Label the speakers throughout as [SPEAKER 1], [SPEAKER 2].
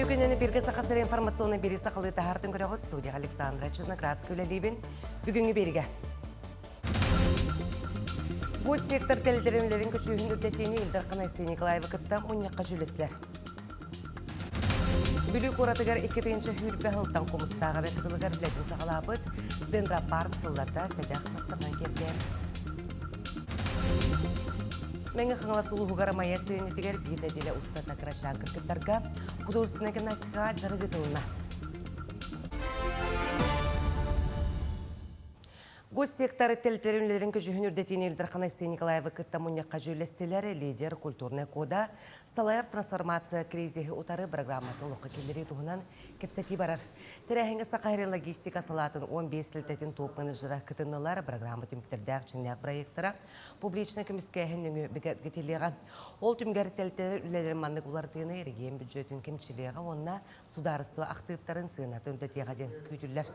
[SPEAKER 1] Үтүө күнүнэн эпиргэ Саха сирэ информационный биэри сахалыы таһаартын көрөҕүт студия Александра Черноградская үлэлиибин. Бүгүҥҥү биэригэ. Госсектор тэлтэринлэрин көчүүһүн үрдэтиини Ил Дархан Айсен Николаевы кытта мунньахха дьүүллэстилэр. Бүлүү куоратыгар 2 сүүрбэ сылтан хомустаах эбэ кытылыгар үлэтин саҕалаабыт дендропарк сыллата сэдэх мастарынан киэргэр. Мэҥэ Хаҥалас улууһугар Майа сэлиэнньэтигэр биир нэдиэлэ устата кырачаан кыргыттарга художественнай гимнастикаҕа дьарык ыытылынна. Госсектор тэрилтэлэрин үлэлэрин көдьүүһүн үрдэтиини Ил Дархан Айсен Николаевы кытта мунньахха дьүүллэстилэр. Лидер культурная кода салайар трансформация кризиһи утары программатын олоххо киллэрии туһунан кэпсэтии барар. Тэрээһиҥҥэ Саха сирин логистика салаатын 15 тэрилтэтин топ-менеджера кытыннылар. Программа түмүктэрдээх дьиҥнээх проектара публичнай көмүскээһин нөҥүө бигэргэтиллиэҕэ. Ол түмүгэр тэрилтэлэр үлэлэрин маннык уларытыыны регион бюджетын кэмчилиэҕэ уонна судаарыстыба актыыптарын сыанатын үрдэтиэҕэ диэн күүтүллэр.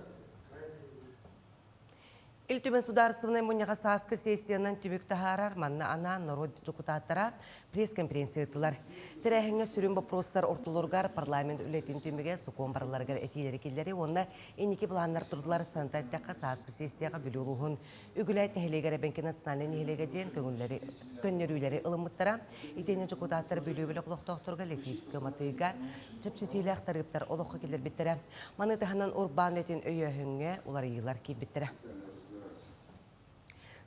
[SPEAKER 1] Ил Түмэн судаарыстыбаннай мунньаҕа сааскы сессиянан түмүк таһаарар, манна анаан норуот дьокутааттара пресс-конференция ыыттылар. Тэрээһиҥҥэ сүрүн боппуруостар ортолоругар парламент үлэтин түмүгэ, сокуон барыларыгар этиилэри киллэри уонна инники былааннар турдулар. Санатан эттэххэ, сааскы сессияҕа Бүлүү улууһун Үгүлээт нэһилиэгэр Эбэҥки национальнай нэһилиэгэ диэн көҥүллэри, көннөрүүлэри ылыммыттара. Итиэннэ дьокутааттар Бүлүү бөлөх олохтоохторугар электрическэй уматыыга чэпчэтиилээх тарыыптар олоххо киллэрбиттэрэ. Маны таһынан урбаан үлэтин өйөөһүҥҥэ уларыйыылар киирбиттэрэ.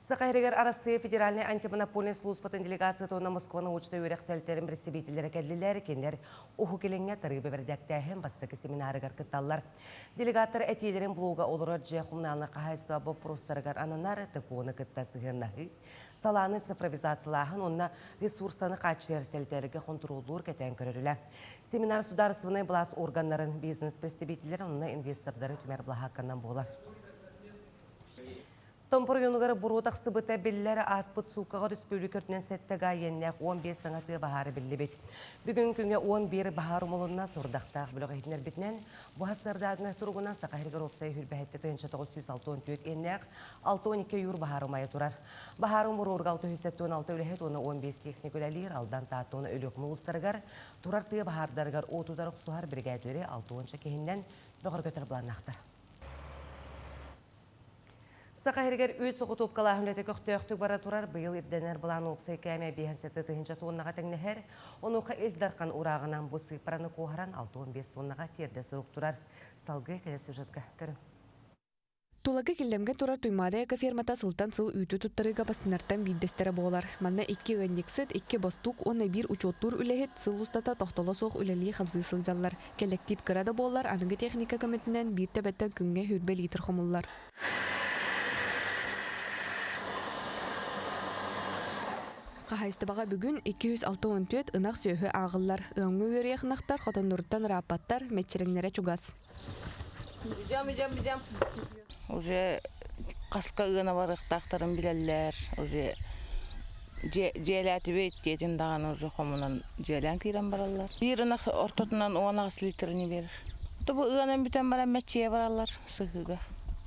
[SPEAKER 1] Саха сиригэр Арассыыйа Федеральнай антимонопольнай службатын делегацията уонна Москва научнай үөрэх тэрилтэлэрин бэрэстэбиитэллэрэ кэллилэр. Кинилэр Уһук Илиҥҥэ тарыыбы бэрдээктээһин бастакы семинарыгар кытталлар. Делегаттар этиилэрин блога олорор дьиэ хомунаалынай хаһаайыстыба боппуруостарыгар ананар ТКО-ну кытта сыһыаннаһыы, салааны цифровизациялааһын уонна ресурсаны хааччыйар тэрилтэлэргэ хонтуруоллуур кэтээн көрөр үлэ. Семинар судаарыстыбаннай былаас органнарын, бизнес представителлэрин уонна инвестордары түмэр былаһаакканан буолар. Томпо оройуонугар буруо тахсыбыта биллэр, ааспыт сууккаҕа өрөспүүбүлүкэ үрдүнэн сэттэ га иэннээх 15 саҥа тыа баһаара биллибит. Бүгүн күҥҥэ 11 баһаар умулунна, сорудахтаах бөлөх иһитиннэрбитинэн, бу сарсыардааҥҥы туругунан Саха сиригэр уопсай сүүрбэһэттэ тыһыынча 964 иэннээх 62 ойуур баһаара умайа турар. Баһаар умуруоруга 676 үлэһит уонна 15 техник үлэлиир, Алдан, Таатта уонна Өлүөхүмэ улуустарыгар турар тыа баһаардарыгар уот утары охсуһар биригээдэлэри 60 киһиннэн бөҕөргөтөр былааннаахтар. Саха сиригэр үүт соҕотуопкалааһын үлэтэ көхтөөхтүк бара турар. Быйыл ирдэнэр былаан уопсай кээмэйэ 57 тыһыынча туоннаҕа тэҥнэһэр. Онуоха Ил Дархан урааҕынан бу сыыппараны куоһаран 65 туоннаҕа тиэрдэ сурук турар. Салгыы кэлэр сюжетка көрүҥ.
[SPEAKER 2] Тулагы Киллэмгэ турар Туймаада экофермата сылтан сыл үүтү туттарыыга бастынартан биирдэстэрэ буолар. Манна икки ыанньыксыт, икки бостуук уонна биир учуоттуур үлэһит сыл устата тохтоло суох үлэлии-хамсыы сылдьаллар. Кэлэктиип кыра да буоллар, аныгы техника көмөтүнэн биир төбөттөн күҥҥэ сүүрбэ литр хомуллар. Хаһаайыстыбаҕа бүгүн 264 ынах сүөһү ааҕыллар. Ыамҥа үөрүйэх ынахтар хотонноруттан ырааппаттар, мэччирэҥнэрэ чугас.
[SPEAKER 3] Идем, идем, идем. Уже хаска ыана барыахтаахтарын билэллэр. Уже дьиэлээтибит диэтин даҕаны уже хомунан дьиэлээн киирэн бараллар. Биир ынах ортотунан 10 литрини биэрэр. Бу ыанан бүтэн баран мэччийэ бараллар сыһыыга.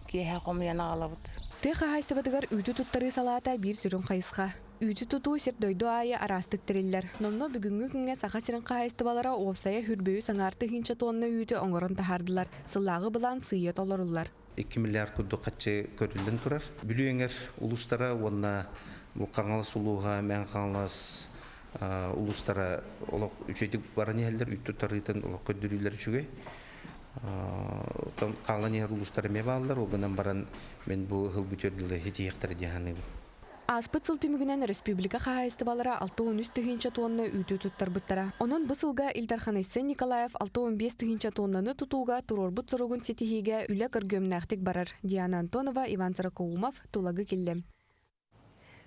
[SPEAKER 3] Киэһэ хомуйан аҕалабыт.
[SPEAKER 2] Тыа хаһаайыстыбатыгар үүтү туттарыы салаата биир сүрүн хайысха. Үүтү тутуу сир-дойду аайы араастык тэриллэр. Номнуо бүгүҥҥү күҥҥэ Саха сирин хаһаайыстыбалара уопсайа хүрбүөйү саҥаар тыһыынча тонна үүтү оҥорон таһаардылар. Сыллааҕы былаан сыыйа толоруллар.
[SPEAKER 4] 2 миллиард курдук харчы көрүллэн турар. Бүлүү эҥэр улуустара уонна бу Хаҥалас улууһа, Мэҥэ Хаҥалас улуустара олох үчүгэйдик баран иһэллэр, үүт туттарыытын олох көрдөрүүлэр үчүгэй. Оттон хаалан иһэр улуустар эмиэ бааллар, ол гынан баран мин бу ыһыл бүтүөр дылы ситиһиэхтэрэ дии саныыбын.
[SPEAKER 2] Ааспыт сыл түмүгүнэн өрөспүүбүлүкэ хаһаайыстыбалара 63 тыһыынча туонна үүтү туттарбыттара. Онон бу сылга Ил Дархан Айсен Николаев 65 тыһыынча туоннаны тутууга туруорбут соругун ситиһиигэ үлэ көргүөмнээхтик барар. Диана Антонова, Иван Сорокоумов, Тулагы Киллэм.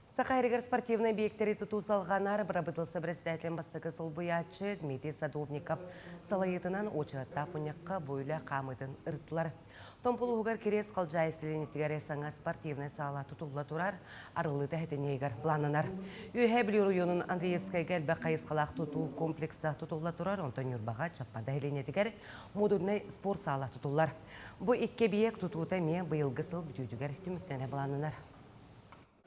[SPEAKER 1] Саха сиригэр спортивнай объектэри тутуу салҕанар, бырабыыталыстыба председателин бастакы солбуйааччы Дмитрий Садовников салайыытынан уочараттаах мунньахха бу үлэ хаамыытын ырыттылар. Томпо улууһугар Кириэс Халдьаайы сэлиэнньэтигэр саҥа спортивнай саала тутулла турар, арыллыыта сэтинньигэр былааннанар. Үөһээ Бүлүү оройуонун Андреевскайга элбэх хайысхалаах тутуу комплекса тутулла турар, онтон Ньурбаҕа Чаппанда сэлиэнньэтигэр модульнай спорт саала тутуллар. Бу икки эбийиэк тутуута эмиэ быйылгы сыл бүтүүтүгэр түмүктэнэ былааннанар.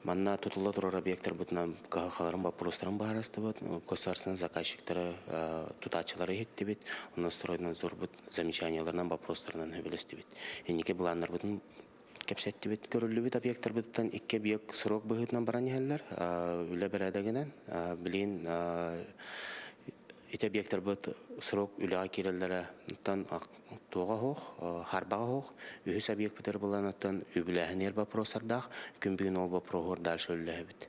[SPEAKER 5] Манна тутулла турар объектарбытынан кыһалҕаларын боппуруостарын быһаарыстыбыт, государственнай заказчиктары, тутааччылары иһиттибит, онно стройнадзорбут замечаниеларынан, боппуруостарынан сөбүлэстибит. Инники былааннарбытын кэпсэттибит. Көрүллүбүт объектарбытыттан икки объект срок быһыытынан баран иһэллэр. Үлэ бэрээдэгинэн билигин ити объектарбыт срок үлэҕэ киирэллэрэ оттон туоҕа оһох, харбаҕа оһох, үһүс объекпытыгар булан оттон үбүлээһинигэр вопростардаах, күн бүгүн ол вопроһугар дальше үлэлэһэбит.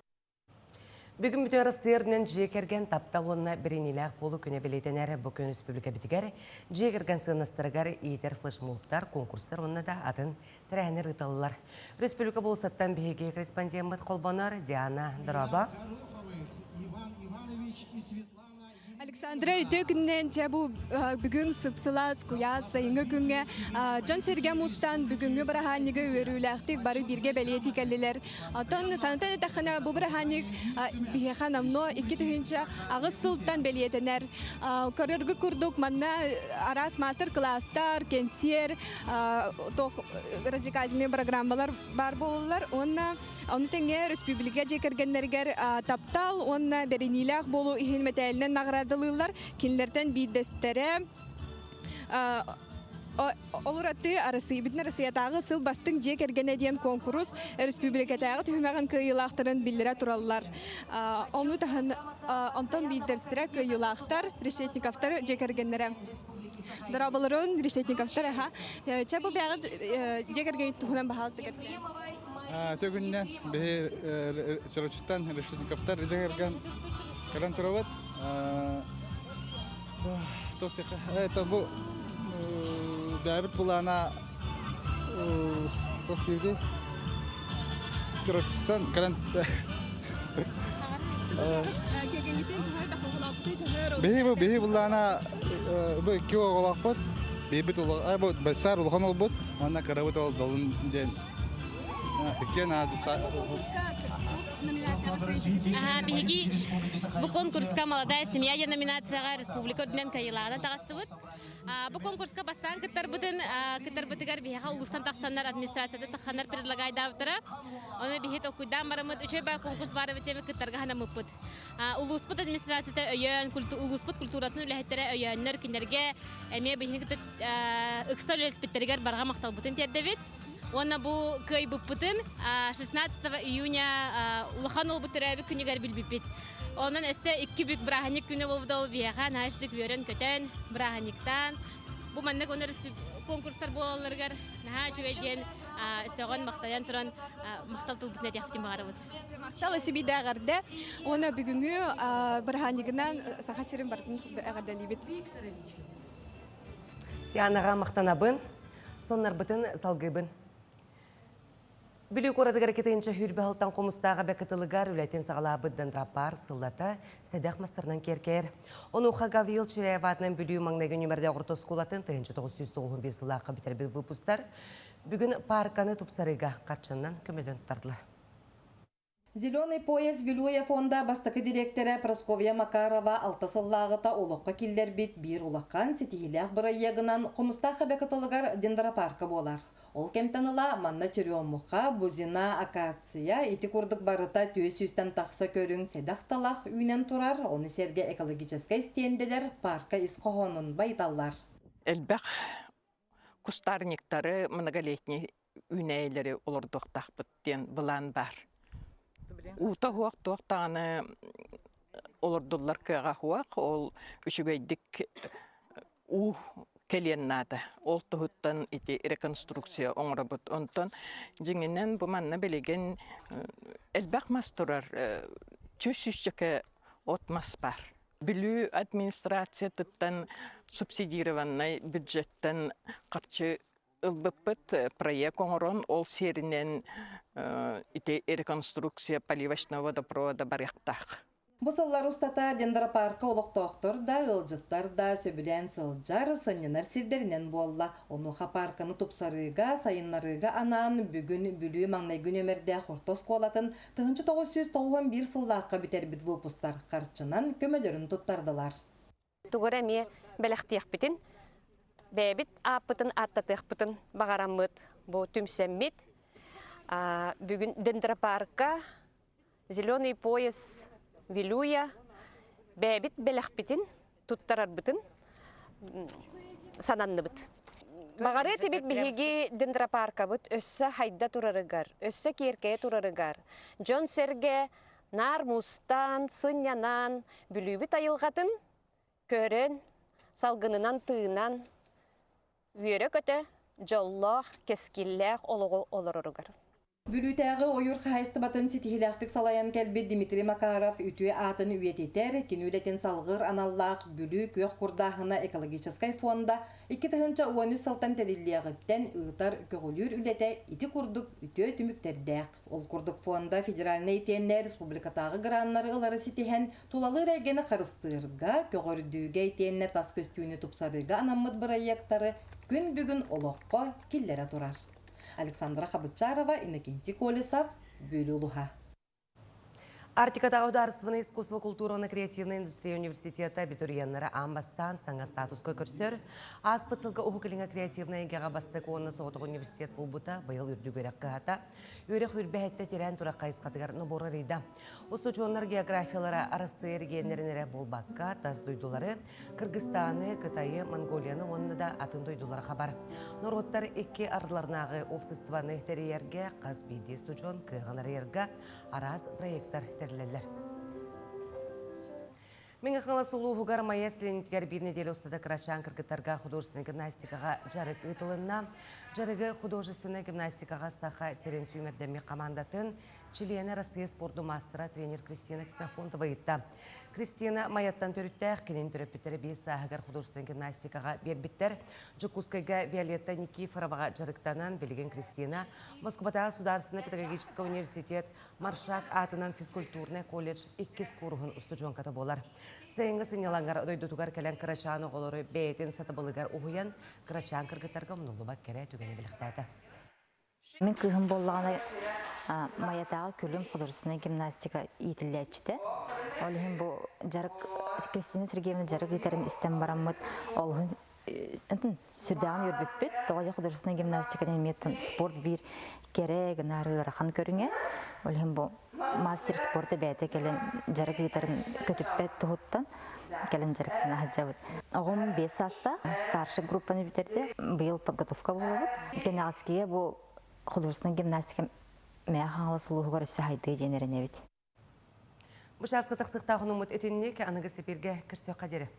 [SPEAKER 1] Бүгүн бүтүн Арассыыйа дьиэ кэргэн таптал уонна бэриниилээх буолуу күнэ бэлиэтэнэр. Бу күн республикабитигэр дьиэ кэргэн сыаннастарыгар иитэр флешмобтар, конкурстар уонна да атын тэрээһиннэр ыыталлар. Республика болуоссаттан биһиги корреспондеммыт холбонор Диана Дороба.
[SPEAKER 6] Александра үтүө күннэн дьэ бу бүгүн сып-сылаас куйаас сайыҥҥы күҥҥэ дьон-сэргэ мустан бүгүҥҥү бырааһынньыгы үөрүүлээхтик бары бииргэ бэлиэтии кэллилэр. Оттон санатан эттэххинэ бу бырааһынньык биһиэхэ номнуо 2008 сылтан бэлиэтэнэр. Көрөргүт курдук манна араас маастар-кылаастар, кэнсиэр, туох развлекательный программалар баар буолаллар уонна Ону тэҥэ өрөспүүбүлүкэ дьиэ кэргэннэригэр таптал уонна бэриниилээх буолуу иһин мэтээлинэн наҕараадалыыллар. Кинилэртэн биирдэстэрэ ол ураты Арассыыйа бүтүн Арассыыйатааҕы сыл бастыҥ дьиэ кэргэнэ диэн куонкурус өрөспүүбүлүкэтээҕи түһүмэҕин кыайыылаахтарын биллэрэ тураллар. Ону таһын онтон биирдэстэрэ кыайыылаахтар Решетниковтар дьиэ кэргэннэрэ. Дорооболорун Решетниковтар аха. Чэ бу бэҕэ дьиэ кэргэн туһунан баһаалыста кэпсээн.
[SPEAKER 7] Төгүннэн биһи Чорочуттан Решетниковтар идэгэргэн кэлэн турабыт. Это бу бэйэбит былаана туох диибитий? Чорочуттан кэлэн Биһи бу биһи буллаана бу икки оҕолоохпут. Биһибит бу бэссаар улахан олбут. Уонна кырабыт ол долун диэн
[SPEAKER 8] Биһиги бу конкурска «Молодая семья» диэн номинацияҕа республика үрдүнэн кыайыылааҕынан таҕыстыбыт. Бу конкурска бастаан кыттарбытын кыттарбытыгар биһиэхэ улуустан тахсаннар администрацията тахханнар предлагайдаабыттара. Ону биһи толкуйдаан бараммыт үчүгэй баа конкурс баар эбит диэн кыттарга санаммыппыт. Улууспут администрацията өйөөн, улууспут культуратын үлэһиттэрэ өйөөннөр кинилэргэ эмиэ биһиги кытта ыкса үлэлэспиттэригэр барҕа махталбытын тиэрдэбит. Уонна бу кыайбыппытын 16 июня улахан уолбут төрөөбүт күнүгэр билбиппит. Онон өссө икки бүк бырааһынньык күнэ буолбута ол биһиэхэ наһаа үчүгэй үөрэн-көтөн, бырааһынньыктаан бу маннык онно конкурстар буолалларыгар наһаа үчүгэй диэн сөҕөн махтайан туран махтал тылбытын этиэхпитин баҕарабыт.
[SPEAKER 6] Махтал өссө биирдэ эҕэрдэ уонна бүгүҥҥү бырааһынньыгынан Саха сирин барытын эҕэрдэлиибит.
[SPEAKER 1] Дианаҕа махтанабын, соннарбытын салгыыбын. Бүлүү куоратыгар кытыынча сүүрбэ сылтан хомустаах эбэ кытылыгар үлэтин саҕалаабыт дендропарк сыллата сэдэх мастарынан киэркэйэр. Онуоха Гаврил Чиряев аатынан Бүлүү маҥнайгы нүмердээх орто оскуолатын 1991 сыллаахха бүтэрбит выпустар бүгүн паарканы тупсарыыга харчынан көмөлөөн туттардылар.
[SPEAKER 9] Зеленый пояс Вилюя фонда бастакы дириэктэрэ Прасковья Макарова алта сыллааҕыта олоххо киллэрбит биир улахан ситиһиилээх бырайыагынан Хомустаах эбэ кытылыгар дендропарка буолар. Ол кэмтэн ыла манна черемуха, бузина, акация ити курдук барыта 400-тэн тахса көрүҥ сэдэх талах үүнэн турар, ону сэргэ экологическай стенделэр парка ис хоһоонун байыталлар.
[SPEAKER 10] Элбэх кустарниктары многолетний үүнээйилэри олордуохтаахпыт диэн былаан баар. Уута суох туох даҕаны олордуллар кыаҕа суох, ол үчүгэйдик уу кэлиэн наада. Ол туһуттан ити реконструкция оҥоробут. Онтон дьиҥинэн бу манна билигин элбэх мас турар, чүс сүүсчэкэ от мас баар. Бүлүү администрациятыттан субсидированнай бюджеттан харчы ылбыппыт проект оҥорон ол сиэринэн ити реконструкция поливочного водопровода барыахтаах.
[SPEAKER 9] Бу сыллар устата дендропарка олохтоохтор да, ыалдьыттар да сөбүлээн сылдьар, сынньанар сирдэринэн буолла. Онуоха паарканы тупсарыыга, сайыннарыыга анаан бүгүн Бүлүү маҥнайгы нүөмэрдээх орто оскуолатын 1991 сыллаахха бүтэрбит выпустар харчынан көмөлөрүн туттардылар.
[SPEAKER 11] Тугу эрэ эмиэ бэлэхтиэхпитин, бэйэбит ааппытын ааттатыахпытын баҕараммыт бу түмсэммит бүгүн дендропарка. Зеленый пояс Вилюя бэйэбит бэлэхпитин туттарарбытын сананныбыт. Баҕарыа этибит биһиги дендропаркабыт өссө хайда турарыгар, өссө киэркэйэ турарыгар, дьон-сэргэ наар мустан, сынньанан, Бүлүүбүт айылҕатын көрөн, салгынынан тыынан, үөрэ-көтө дьоллоох, кэскиллээх олоҕу олороругар.
[SPEAKER 9] Бүлүүтээҕи ойуур хаһаайыстыбатын ситиһиилээхтик салайан кэлбит Дмитрий Макаров үтүө аатын үйэтитэр, кини үлэтин салҕыыр аналлаах Бүлүү күөх курдааһына экологическай фонда 2013 сылтан тэриллиэҕиттэн ыытар көҕүлүүр үлэтэ ити курдук үтүө түмүктэрдээх. Ол курдук фонда федеральнай итиэннэ республикатааҕы граннары ылары ситиһэн, тулалыыр эйгэни харыстыырга, көҕөрдүүгэ итиэннэ тас көстүүнү тупсарыыга анаммыт бырайыактары күн бүгүн олоххо киллэрэ турар. Александра Хабычарова, Иннокентий Колесов, Бүлүү улуһа.
[SPEAKER 1] Арктикатааҕы судаарыстыбаннай искусство култуураны креативнай индустрия университета абитуриеннара аан бастаан саҥа статуска көрсөр. Ааспыт сылга Уһук Илиҥҥэ креативнай эйгэҕэ бастакы уонна соҕотох университет буолбута быйыл үрдүк үөрэх кыһата. Үөрэх үрбэһэттэ тирээн турар хайысхатыгар нобуор арыйда. Устудьуоннар географиялара Арассыыйа эргиэннэрин эрэ буолбакка, тас дойдулары, Кыргызстаны, Кытайы, Монголияны уонна да атын дойдулары хабар. Норуоттар икки ардыларынааҕы уопсастыбаны тэрийэргэ хас биирдии устудьуон кыаҕын арыйарга араас проектар тэриллэллэр. Мэҥэ Хаҥалас улууһугар Майа сэлиэнньэтигэр биир нэдиэлэ устата кырачаан кыргыттарга художественнай гимнастикаҕа дьарык ыытылынна. Дьарыгы художественнай гимнастикаҕа Саха сирин сүүмэрдэммит хамаандатын чилиэнэ Россия спорду маастара тренер Кристина Ксенофонтова ыытта. Кристина Майаттан төрүттээх, кинини төрөппүттэрэ биэс сааһыгар художественнай гимнастикаҕа биэрбиттэр. Дьокуускайга Виолетта Никифороваҕа дьарыктанан, билигин Кристина Москватааҕы Судаарыстыбаннай педагогическай университет Маршак аатынан физкультурнай колледж иккис кууруһун устудьуонката буолар. Сайыҥҥы сынньалаҥар дойдутугар кэлэн кырачаан оҕолору бэйэтин сатабылыгар уһуйан, кырачаан кыргыттарга умнуллубат кэрэ түгэни бэлэхтээтэ.
[SPEAKER 12] Мин кыыһым буоллаҕына Майатааҕы Күлүм художественнай гимнастика иитиллээччитэ. Ол иһин бу дьарык Кристина Сергеевна дьарык ыытарын истэн бараммыт олуһун сүрдээҕин үөрбүппүт. Тоҕо диэн художественнай гимнастика диэн эмиэ спорт биир кэрэ гынар ыарахан көрүҥэ. Ол иһин бу мастер спорта бэйэтэ кэлэн дьарык ыытарын көтүппэт туһуттан кэлэн дьарыктана сылдьабыт. Оҕом 5 саастаах, старший группаны бүтэрдэ. Быйыл подготовка буолабыт. Кэнэҕэскигэ бу художественнай гимнастика Мэҥэ Хаҥалас улууһугар өссө хайдыа диэн эрэнэбит.
[SPEAKER 1] Бу чааска тахсыахтаах онуммут итинник аныгы сипиргэ көрсүөххэ диэри.